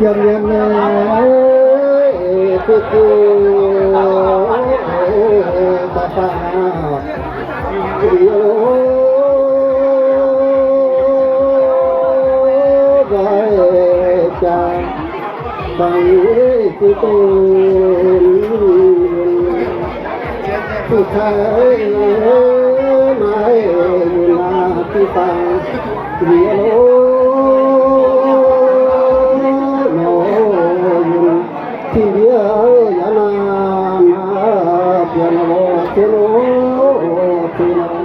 ຍາມແລງເອີຍ ຄືຄືຕາຕາ ໂອ ໄດ້ຈາກໄປຄືຕົ້ນ ຜູ້ຊາຍມາຢູ່ໜ້າທີ່ຕ່າງ ດຽວໂລໂນຢູ່ທີ່ດຽວ ຢ່ານາມາ ດຽວໂລ ເຊໂລ ເຊໂລ.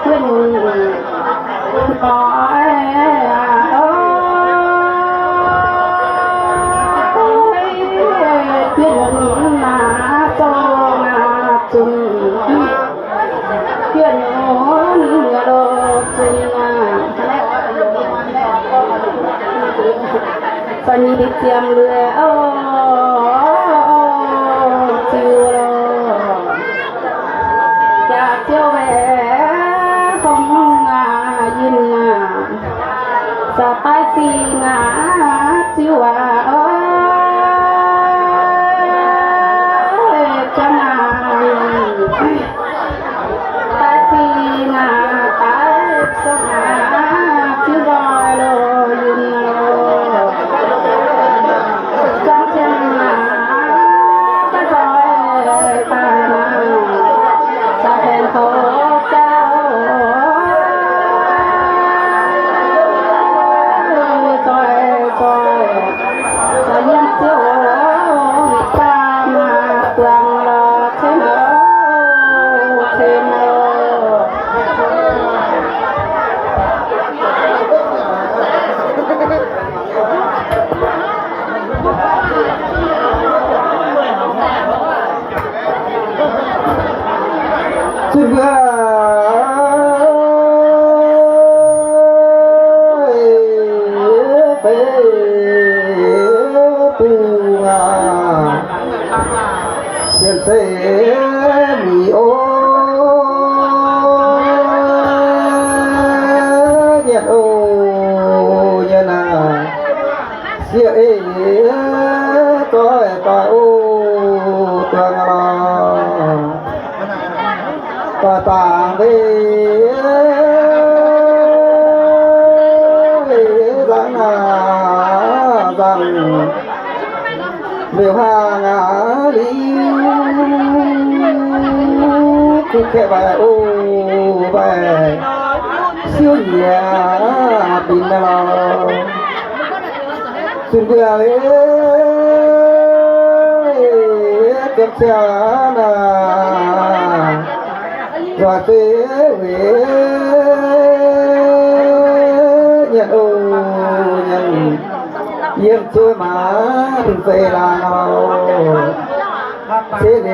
ຂຶ້ນ ໂອ້ຍ ໂອ້ຍ ຂຶ້ນມາໂຕມາຈຸນ ເພື່ອນໂຍນເຮືອໂລກຂຶ້ນມາ ສະໜີຈຽມເຫຼືອ ໂອ້ ຈິວໂລ ຈາກເຊວແວຂອງງາຍິນນາ ສະປາຍປີງາຈິວວ່າ ໂອ້ຍ ຈະງາ ຕາຍປີໜ້າຕາຍສະໜາ ທີ່ບໍ່ໂລຢູ່ນອກ ຈັງເຊັ່ນນາ ກະຈອຍຕາຍນາ ສະແທນຂອງເຈົ້າ ຈອຍ ຈອຍ ສະຫຍັງເຈົ້າຕາມາເບື້ອງລາເຊໂນ ເຊໂນ ສຸດເບື່ອ ເປັນປູງາ ສຽນເສມີໂອ ຍະໂອ ຍະນາ ສຽເອ ຕອຍຕອຍໂອ ຕົວງາລາ ຕາຕາເວ ລັງນາ ລັງ ເວຫາງາລີ ຄຸແຄບາຍໂອບາຍ ຊິວເຍຍ ປີນາລາ ສຸນເບືອເລ ເກັບຊານາ ວ່າເຕເວ ຍັນໂອ ຍັນ ຢ້ຽມຊ່ວຍມາເວລາເຮົາ ເສເດ